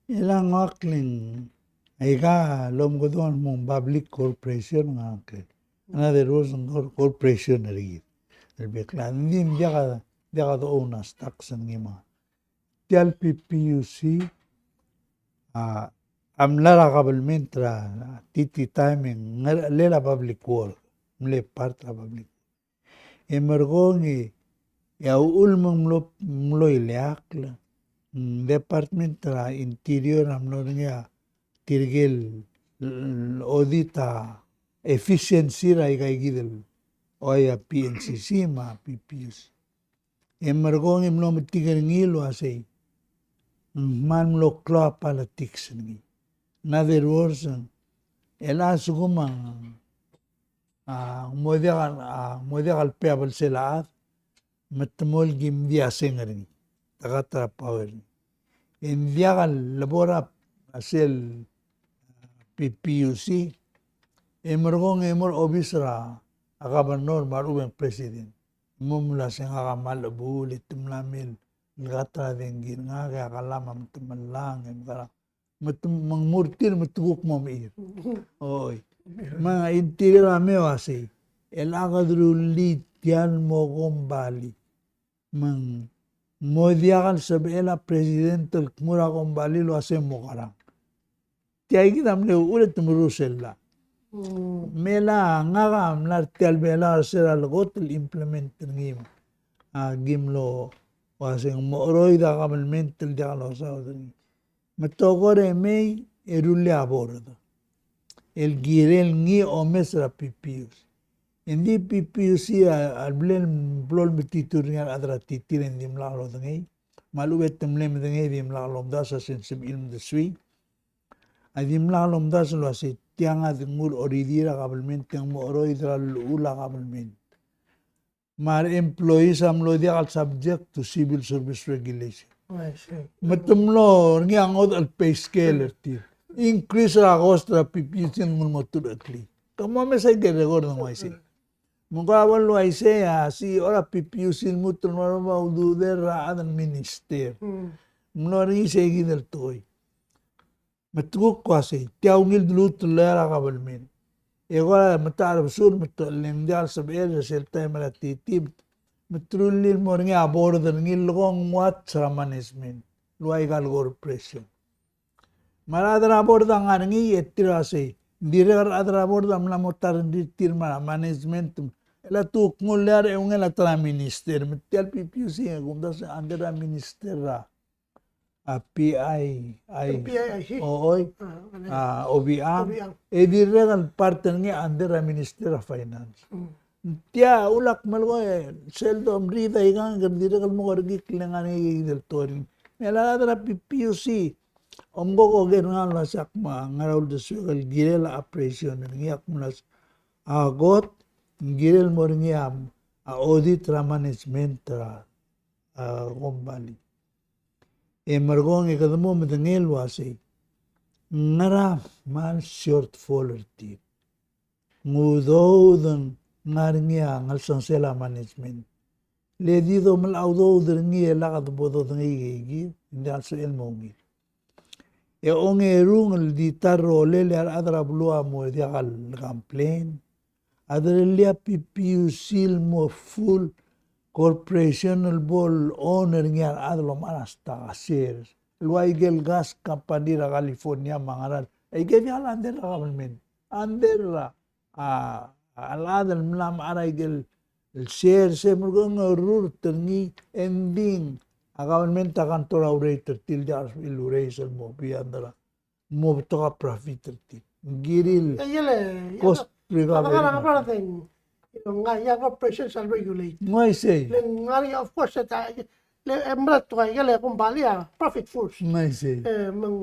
e le ng ua kleng, aika el omekedong el mo public corporation ngak. In other words, ng cor-, corporation er kid. El bek el, ng di diak a, diak a de own a stocks er ngii me a tia el PPUC, a, a mla er a government er a TT time e ng ngerechelel a public work, mle part er a public. E merekong e, e a uchul me ng mlo, mlo ileakl, mm, Department er a Interior a mlo er ngii a tirke el, l-, audit a efficiency er aika ikid el, oi a PNCC me a PPUC. E merekong e mlo metik er ngii el uasei, ng kmal mlo klou a politics er ngii. In other words, e le a lsekum a, a, ng mo diak, a, ng mo diak el pay a belsel a chad, me te mo el kim di assign er ngii. Te cut er a power er ngii. E ng diak el lebo er a sel PPUC, e merekong e mo er a obis er a, a governor me a lechub e ng president. Mo mla se ngak a kmal chebuul e te mla mei el cut er a dengki er ngak e a kelam a metemelang e mekerang. Me te, me ng mo er tir me te kuk mo mechir. Oi. Me a Interior a mei el uasei, e le a kede rullii tia el mo kombalii, me ng mo diak el sebechel a president el kmo er a kombalii el uasei mo kerang. Tia kid a mle uchul e te meruul sel llach. Mm. Me a ngak a mla er tia el Belau er se er a lekot el implement er ngii. A kim lo uasei ng mo cheroid a government el diak losaod er ngii. Me te ko er a mei e rullii a board el kirel ngii omes er a PPUC. Engdi PPUC a, a bla el blo el metitur er ngii a rechad er a TT e ng dimlak lodengei. Me a lechub e te mle medengei e dimlak lomdasu a se ng sebechir el mdesuii. A dimlak lomdasu el uasei tiang a di nguu el oridii er a government e ng mo cheroid er a llechul a government. Me a re employees a mlo diak el subject to civil service regulation. I see. Me te mlo er ngii a ngodech el pay scale er tir. Increase er a cost er a P P U C el nguu el mo tulecheklii. Ke mo mesa aike el record el ng uaisei. Me ng kora bo el uaisei a CEO er a P P U C el lmuut el mo er a udoud er a chad el minister. Mm. Mlo er ngii sei kid el tekoi. Me te kuk uasei, tia ungil dluut el loia er a government. E kora me te er a besul, me te le ng diak el sebechel er sel taem er a titib, me te rullii el mo er ngii a board er ngii el kmo ng what's er a management el ua aika el corporation. Me a rechad er a board a ngar er ngii e tir a sei, ng dirrek el rechad er a board a mla mo ta er ngii er tir me a management. El a tu kngul er a eungel a ta er a minister, me tia el P P U C e kumdasu under er a minister er a a P I I. P I I C. O, oi. Ah, okay. Ah, O B A. O B A. E dirrek el part er ngii under a Minister of Finance. Mm. Tia, ulak melekoi, sel domriid a ikang, ke dirrek el mo kerekikl el ngar er ngii el tori. Me a rechad er a P P U C, omko ko ker er ngii el uasei ak mo ngar er a uldesuek el kirel a operation er ngii, ak mla se a kot, ng kirel mo er ngii a, a audit er a management er a, a, kombalii. E merekong e kede mo medengei el uasei, ngera me a shortfall er tir. Ng udoud el ngar er ngii a ngelsengsel a management. Le di domelech a udoud er ngii e lak de bo dodengei ikei kid, ng diak el sebechel el mo ungil. E ongerung el di ta er a rolel e a rechad er a beluu a mo diak el complain. A derellii a P P U C el mo full corporation el bo el owner er ngii a rechad el omechar a stock, a shares. El ua ikel gas company er a California me a ngerang. Aike diak el under er a government. Under er a, a, a rechad el mla mechar a ikel shares, e merekong e rurt er ngii, e ng di a government a control a rate er tir, diak el raise el mo beyond er a mo betok a profit er tir. Ng kirir el cost recovery. Ng ngar er ngii a corporation shall regulate. Ng uaisei. Le ng ngar er ngii, of course, e ta, le, e mera el tekoi, e le kombalii a profit first. Ng uaisei. E, me ng,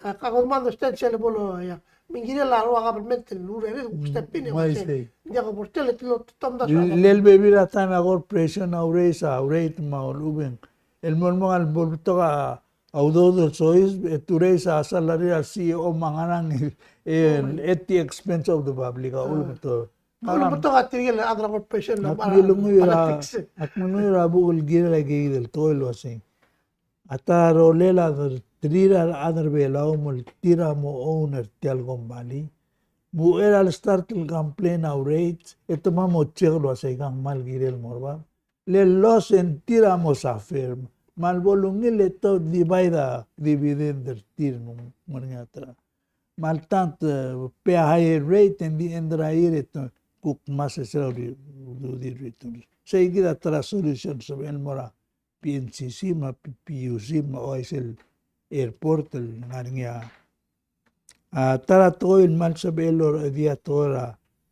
a, ak kmal understand sel bo loia. Me ng kirir a rua government el urerel, step in, e ng uaisei. Ng diak bo er tir el tomdasu. Le, le bebil er a taem a corporation a raise a rate me a lechub e ng el mo, el mo ngar el bo betok a a udoud el soiseb, e te raise a salary er a C E O me a ngerang, e, at the expense of the public, a ulebetok. Ulebetok a tirke el chad er a corporation, ak milunguiu er a, politics. Ak milunguiu er a buk el kirel aike kid el tekoi el uasei, a ta er a rolel a dertir a rechad er a Belau me tir a mo owner er tia el kombalii. Me uchei er a le start el complain a rate, e te mo check el uasei kang kmal kirel mo er bab. Le loss e ng tir a mo suffer. Me a lebo lungil e te divide a dividend er tir me ng ngar er ngii a ta er a. Me a le tang e te pay a higher rate, e ng di end er a year e te kuk ngmasech er a udi-, ududir return. Sei kid a ta er a solution el sebechel el mo er a P N C C me a P P U C me a uaisei el airport el ngar er ngii a A ta er a tekoi el kmal sebechel el orechedii a tekoi er a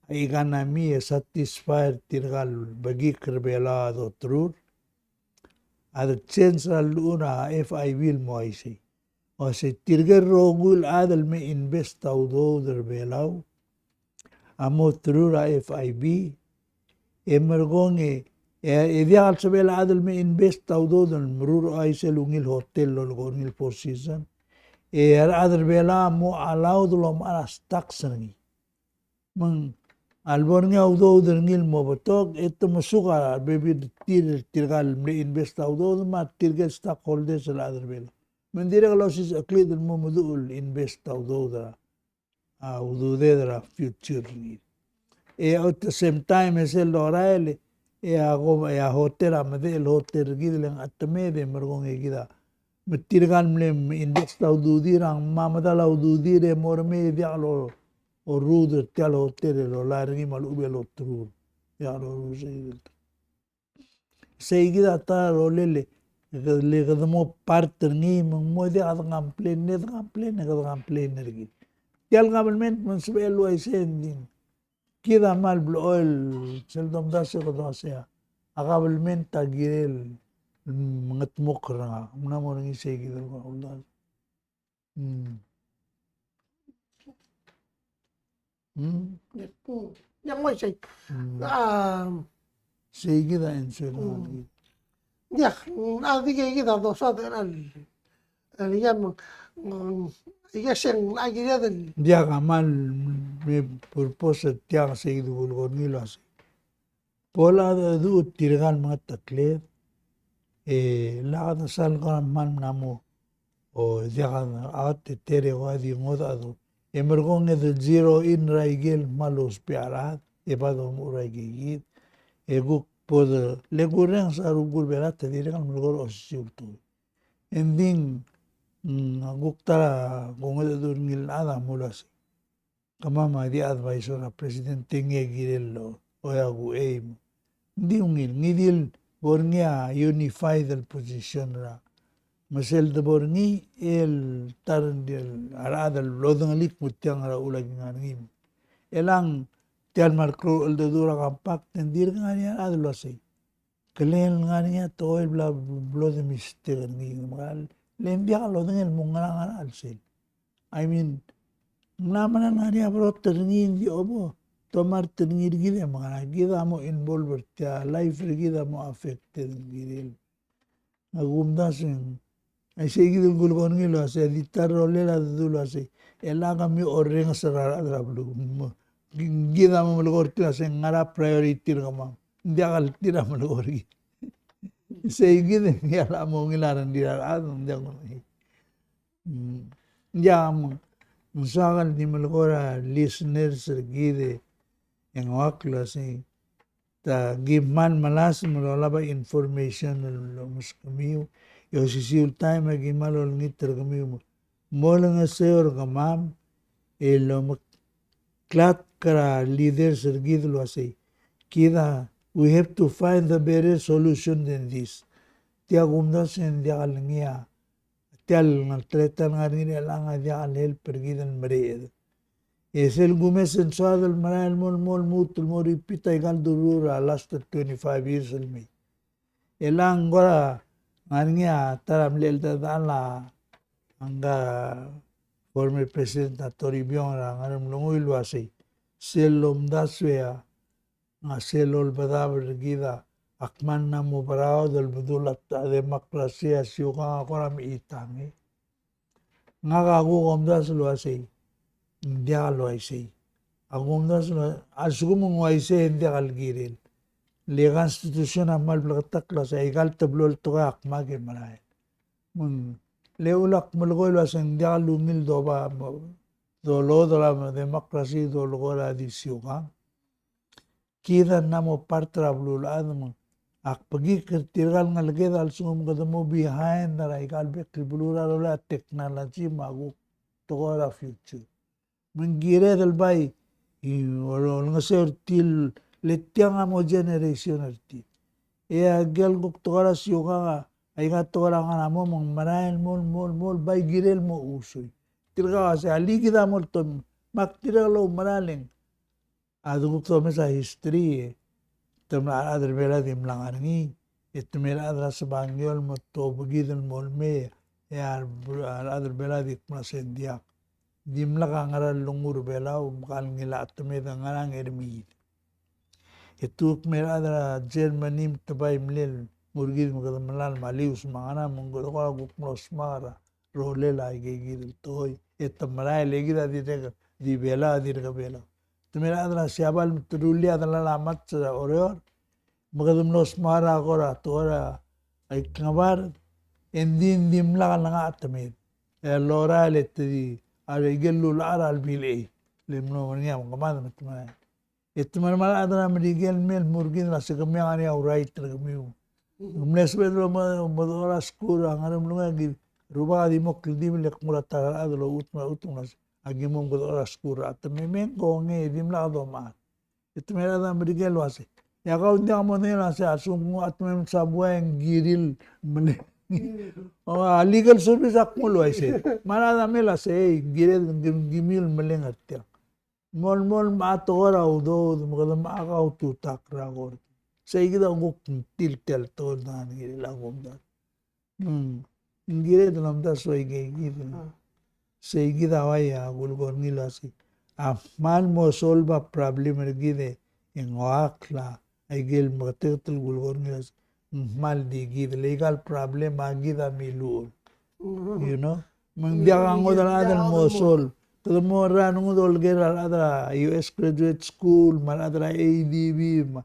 economy e satisfy er tirka el bekik er Belau a doterur. A de change er a llechul a F I B el mo uaisei. Uasei tirke el rokui el chad el me invest a udoud er Belau a mo through er a F I B, e merekong e, e, e diak el sebechel a chad el me invest a udoud el meruul er a uaisei el ungil hotel el lolekoi er ngii el Four Season. E a rechad er Belau a mo allowed el omechar a stocks er ngii. Me ng a lebo er ngii a udoud er ngii el mo betok, e te mesuk a bebil er tir, tirka el mle invest a udoud, me tirke el stockholders el chad er Belau. Me ng dirrek el osisechekl el mo meduch el invest a udoud er a a ududed er a future er ngii. E at the same time, e sel lorael, e a ko-, e a hotel a medechel hotel er kid el ngar er a temed e merekong e kid a. Me tirka el mle invest a ududir a ngmai a medal a ududir e mo remei e diak lo-, loruul er tia el hotel e lolai er ngii me a lechub e loterur. Diak lorusei. Sei kid a ta er a rolel e, le kede mo part er ngii, me ng mo diak de complain, e de complain, e kede complain er kid. Tia el government me ng sebechel el uaisei e ng di. Kid a kmal blechoel sel domdasu e kede uasei a government a kirel mengetmokl er ngak, ng mla mo er ngii sei kid el uldasu. Mm. Mm. Ng uaisei. Mm. Ah. Sei kid a answer. Mm. Diak, ng di kid a dosaod er a, el ia me, mm, ia se ng kired el. Diak a kmal me purpose er tiang se kid a kulekoi er ngii el uasei. Bo ledu tirka el mengetekled, e lak de sal kora kmal mla mo, o diak a teter e kora di ngodech a du. E merekong e de zero in er a ikel kmal ousbech a rechad, e bo domuchel er a ikakid, e kuk bo de, le kurrenges a rubekul Belau a dirrek el melekoi er a osisiu el tekoi. Engdi, mm, a kuk ta er a kungedecheduch er ngii el chad a mo uasei. Kemam a di advisor er a president e ngii a kirel el oia kuchei. Ng di ungil, ngii di el bo er ngii a unified el position er a. Me sel de bo er ngii el ta er a rechad el lodengelii me tiang er a uchul a ki ngar er ngii. Elechang tia el mle klou el cheldecheduch er a compact, e ng dirk ngar er ngii a rechad el uasei. Kele el ngar er ngii a tekoi el bla blo de mistake er ngii, me kmal, le ng diak lodengei el mo ngerang a rechad el sel. I mean, ng mla mera el ngar er ngii a brotech er ngii, ng di obo, tomart er ngii er kid e mekerang, kid a mo involve er tia, life er kid a mo affected er ngii el. Ak omdasu e ng Aisei kid el kulekoi er ngii el uasei, a di ta er a rolel a dedu el uasei, e lak kemiu orrenges er a rechad er a beluu. Me ng kid a mo melekoi er tir el uasei, ngar er a priority er kemam. Ng diak el tir a melekoi er kid. Sei kid e ng diak el mo ungil a rengrir a rechad, ng diak el. Mm. Ng diak mo, ng soak el di melekoi er a listeners er kid e ng ua klou el uasei, ta ki kmal melasem el olab a information el omeskemiu, e osisiu el taem e ki kmal olengit er kemiu me molengeseu er kemam el omeklatk er a leaders er kid el uasei, kid a, we have to find a better solution than this. Tia kumdasu e ng diak el ngii a Tia el ngar, tia el ngar er ngii el chelechang a diak el help er kid el mereched. E sel kumes e ng soad el merael el mo, mo, mo lmuut el mo repeat aika el durruul er a last twenty-five years el mei. E chelechang kora ngar er ngii a ta er a mle cheldechedechal a ngka former president a Toribiong er a Ngeremlengui el uasei, sel lomdasu e a Ng a sel olbedabel er kid a kmal mla mo proud el bedul a democracy a siukang a kora mechitang e. Ngak a kuk omdasu el uaisei, ng diak el uaisei. A kuk omdasu el, a lsekum ng uaisei e ng diak el kirel. Le constitution a kmal bleketakl el uaisei, aika el teblo el tekoi a kmal merael. Me ng, le ulak melekoi el uaisei ng diak el ungil doba, dolodel a democracy, dolekoi er a di siukang. Kid a mla mo part er a beluulechad me ak bekikl er tirka el ngeleked a lsekum kede mo behind er aika el bek el beluu er a rolel a technology me a kuk tekoi er a future. Me ng kired el bai, i, olengeseu er tir, le tiang a mo generation er tir. E aike el kuk tekoi er a siukang a, aika el tekoi er a ngar er a mong me ng merael el mo, mo, mo, bai kirel mo usoi. Tirka a uaisei, alii kid a mo oltom, me ak dirrek el oumera el ng A di kuk domes a history e, te mla er a rechad er a Belau a di mla ngar er ngii, e te mei er a rechad er a Sebangiol me te obekid el mo lemei, e a rechad er a Belau a di kmo se ng diak. Dimlak a ngera el lenguu er a Belau, me kal ngilai a chetemed e ngerang e remiid. E te kuk mei er a rechad er a Germany me te bai mle el ngur kid me kede melalem a lius me a ngerang, me ng kede kora kuk mlo smak er a rolel a ikeikid el tekoi, e te merael e kid a dirrek di Belau, a dirrek Belau. Te mei er a rechad er a Siabal me te rullii a delal a mats er a Oreor, me kede mlo smak er a kora tekoi er a Ikngebard, e ng di, ng dimlak lengai a chetemed. E lorael e te di, a ikel lulechar a lebilechei, le mlo er ngii a mekemad me te merael. E te mera el chad er a Merikel el mei el mo er kid el uase kemiu a ngar er ngii a right er kemiu. Ng mle sebeched el mo, mo dechor a skuul er a Ngeremlengui, e ki rubak a di mo kldibel e kmo er a ta er a rechad el outem, outem el uase, aki mo dechor a skuul er a, te mei me ng kongei, e dimlak domechar. E te mei er a rechad er a Merikel el uase, e a kau ng diak modengei el uase a lsekum ng ua chetemem el subway e ng kirir el meleng. O, a legal service a kmo el uaisei. Me a rechad a mei el uase, ei, kired, kimiu el meleng er tiang. Mo, mo, me a tekoi er a udoud, me kede me a kaututak er a kort. Sei kid a kuk ngtil tia el tekoi el ngar er ngii el a kumdasu. Mm. Ng kired el omdasu a ikeikid. Ah. Sei kid a uai a kulekoi er ngii el uase, a kmal mo solve a problem er kid e ng oakl a ikel meketeket el kulekoi er ngii el uase, ng kmal di kid, le ikal problem a kid a miluchel. You know? Me ng diak a ngodech el chad el mo solve. Kede mo er a rengud el oker a rechad er a U S Graduate School, me a rechad er a A D B, me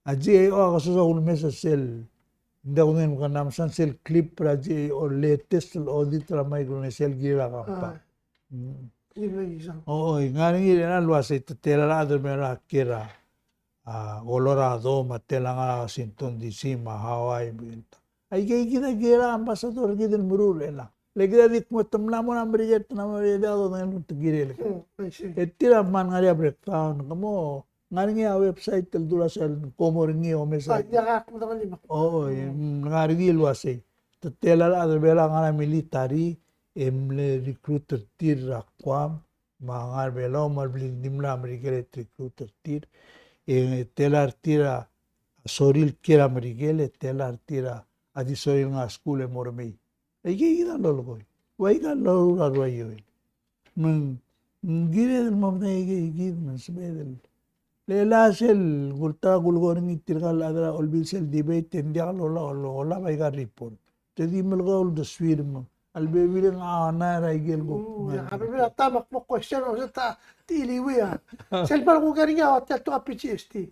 a G A O a kesosa el mes a sel. Ng diak kudengei me kede mesa sel clip er a G A O latest el audit er a Micronesia el kirel a kampa. Oi, ng ngar er ngii el uasei te tela el chad el mera el kiei er a Colorado, me a tela ngar er a Washington D C, me a Hawaii, me a Aike kid a kirel a ambassador er kid el meruul er chelechang. Le kid a di kmo te mla mo er a Merikel, te mla mo er a Merikel, te mla mo er a Merikel. E tir a kmal ngar er ngii a breakdown, kmo ngar er ngii a website el dula sel kmo er ngii a omes a. Oi, ng ngar er ngii el uasei. Te tela el chad er a Belau a ngar er a military, e mle recruit er tir er a Guam, me a ngar er a Belau, me a reblil di mla er a Merikel e te recruit er tir, e tela er tir a sorir el kiei er a Merikel, e tela er tir a di sorir el ngar er a skuul e mo remei. Aike kid a lolekoi. Ua ika el loruul a Ruaioel. Me ng kired el mo medengei aike kid me ng sebeched el. Le chelecha sel kulta kulekoi er ngii tirka el chad er a Olbiil sel debate e ng diak lolab, lolab aika el report. Te di melekoi a uldesuir me a lebebil e ng a honor er aike el kuk. Mm, a bebil a ta me ak mo question, o se ta, te chiliuii a. Sel bal kuk er ngii a ua tia el tekoi a P G S T.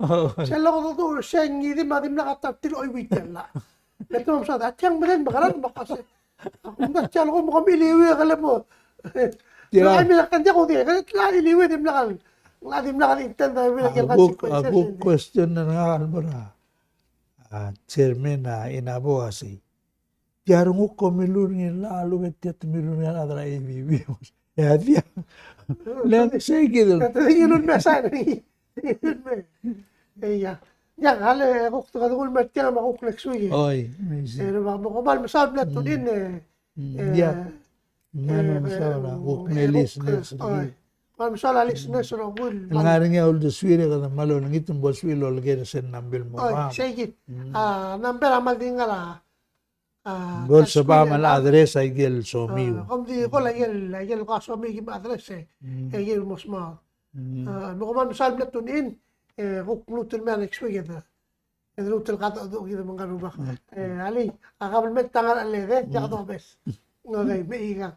Sel lodedu, se ngii di me a dimlak a ta er tir el chuieuii tia el llach. Me te mo mesaod, a tiang meren me a kerang me a kase. Ak mda tia el ko me kom chiliuii a kele mo. Tia. Ai, me a kan diak ko di, kele tia el chiliuii a dimlak a, a dimlak a di intend a, a kuk, a kuk question er ngak el mo er a, a, chairman a Inabo a sei. Tia renguk ko milur ngii el llach, a lechub e tia te milur ngii el chad er a A B B. E a diak. Le ng sei kid el. Te di ngiluu el mesa er ngii. Ia. Ia, a le kuk te kede nguu el mer tiang me a kuk next week. Oi, me sei. E, me kmal mesaul el mla tune in, e. Mm, ia. Kmal mesaul a kuk, e, listeners. Oi. Kmal mesaul a listeners el rokui el ngar er ngii a uldesuir e kede kmal olengit me bo lsebechiu el oker er sel number el mo. Oi, sei kid. Mm. A, number a kmal di ngar er a A, bo lsebecham el address aike el somiu. A, kom di call aike el, aike el ko somiu e kim address e. Mm. Aike el mo smaod. Mm. A, me kom kmal mesaul el mla tune in, e, kuk lmuut el mei a next week e de. E de lmuut el kadecheduch kid me ngar er a Rubak. Mm. E, alii, a kabelment a ngar er a cheled e, diak dobes. Okay, me ikang.